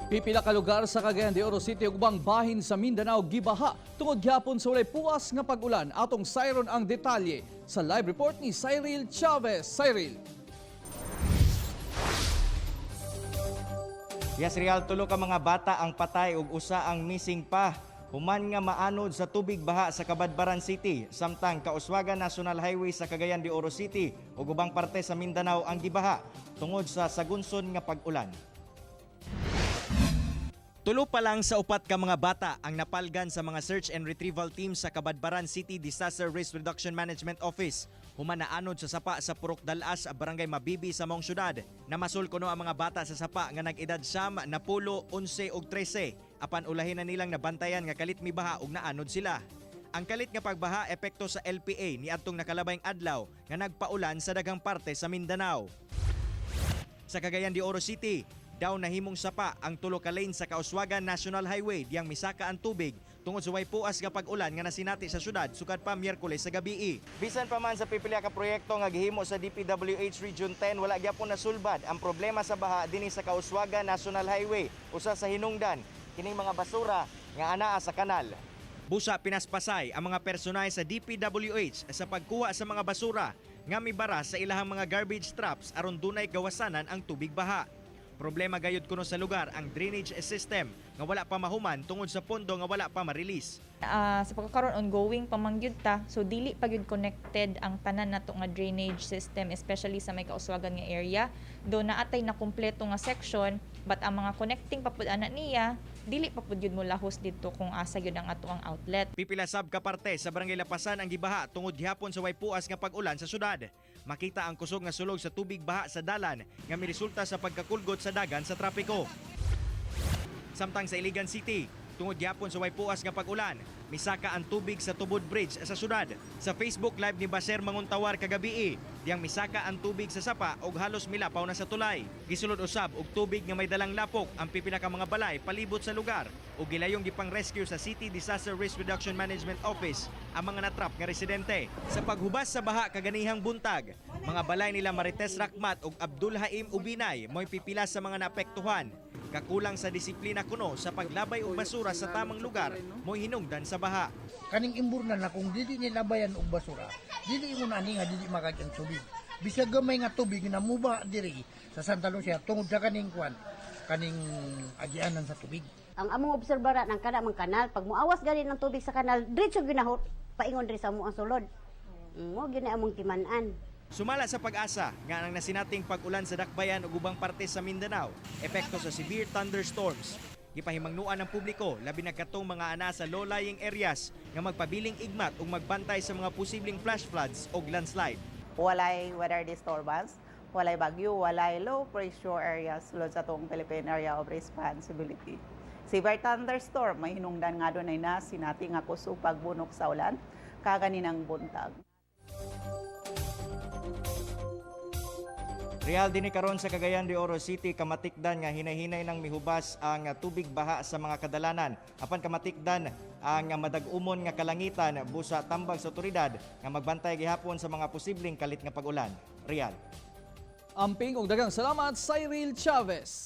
Pipila ka lugar sa Cagayan de Oro City ug ubang bahin sa Mindanao gibaha tungod gyapon sa walay puas nga pag-ulan. Atong sayron ang detalye sa live report ni Cyril Chavez. Cyril. Yes, Real, tulo ka mga bata ang patay ug usa ang missing pa. Human nga maanod sa tubig baha sa Cabadbaran City, samtang Kauswagan National Highway sa Cagayan de Oro City ug ubang parte sa Mindanao ang gibaha tungod sa sagunson nga pag-ulan. Tulo pa lang sa upat ka mga bata ang napalgan sa mga search and retrieval team sa Cabadbaran City Disaster Risk Reduction Management Office. Human naanod sa sapa sa Purok Dalas, Barangay Mabibi sa maong syudad. Namasul kuno ang mga bata sa sapa nga nag-edad 9, 10, 11 ug 13. Apan ulahin na nilang nabantayan nga kalit mibaha ug naanod sila. Ang kalit nga pagbaha epekto sa LPA niadtong nakalabayng adlaw nga nagpaulan sa daghang parte sa Mindanao. Sa Cagayan de Oro City, daw nahimong sapa ang tulo ka lane sa Kauswagan National Highway diyang misaka ang tubig tungod sa way puas nga pag-ulan nga nasinati sa syudad sukad pa Miyerkules sa gabii. Bisan pa man sa pipila ka proyekto nga gihimo sa DPWH Region 10, wala gyapon nasulbad ang problema sa baha dinhi sa Kauswagan National Highway, usa sa hinungdan kining mga basura nga anaa sa kanal. Busa pinaspasay ang mga personay sa DPWH sa pagkuha sa mga basura nga mibara sa ilahang mga garbage traps aron dunay gawasanan ang tubig baha. Problema gayud kuno sa lugar ang drainage system nga wala pa mahuman tungod sa pondo nga wala pa ma-release. Sa pagkakaroon, ongoing pa man gyud ta, so dili pa gyud connected ang tanan nato nga drainage system, especially sa may Kauswagan nga area. Do naatay na kumpleto nga section, but ang mga connecting pa pud ana niya, dili pa pud gyud mo lahos didto kung asa gyud ang ato ang outlet. Pipila sab ka parte sa Barangay Lapasan ang gibaha tungod gihapon sa way puas nga pag-ulan sa syudad. Makita ang kusog nga sulog sa tubig baha sa dalan nga miresulta sa pagkakulgot sa dagan sa trapiko. Samtang sa Iligan City, tungod gyapon sa way puas nga pag-ulan, misaka ang tubig sa Tubod Bridge sa syudad. Sa Facebook Live ni Baser Manguntawar kagabii, diyang misaka ang tubig sa sapa og halos milapaw na sa tulay. Gisulod usab og tubig nga may dalang lapok ang pipila ka mga balay palibot sa lugar ug gilayong gipang-rescue sa City Disaster Risk Reduction Management Office ang mga natrap nga residente. Sa paghubas sa baha kaganihang buntag, mga balay nila Marites Rakmat ug Abdul Haim Ubinay mo'y pipila sa mga naapektuhan. Kakulang sa disiplina kuno sa paglabay og basura sa tamang lugar mo'y hinungdan sa baha. Kaning imburnan na kung dili nilabayan og basura, dili mo na ani nga dili makag ang tubig. Bisag gamay nga tubig na muba diri sa Santa Lucia tungod sa kaning kwan, kaning agianan sa tubig. Ang among obserbaran ang kana mang kanal, pag muawas gani ng tubig sa kanal, diretso ginahot paingon diri sa amo ang sulod. Mo gyud na among timan-an. Sumala sa PAGASA nga ang nasinating pag-ulan sa Dakbayan ug ubang parte sa Mindanao, epekto sa severe thunderstorms. Gipahimangnuan ng publiko labi na katong mga ana sa low-lying areas nga magpabiling igmat ug magbantay sa mga posibleng flash floods o landslide. Walay weather disturbance, walay bagyo, walay low pressure areas sulod sa atong Philippine Area of Responsibility. Severe thunderstorm, may hinungdan nga dunay na sinati nga kusog pagbunok sa ulan kaganinang buntag. Real, dinhi karon sa Cagayan de Oro City, kamatikdan nga hinay-hinay nang mihubas ang tubig baha sa mga kadalanan. Apan kamatikdan ang madag-umon nga kalangitan, busa tambag sa otoridad nga magbantay gihapon sa mga posibleng kalit nga pag-ulan. Real. Amping og daghang salamat, Cyril Chavez.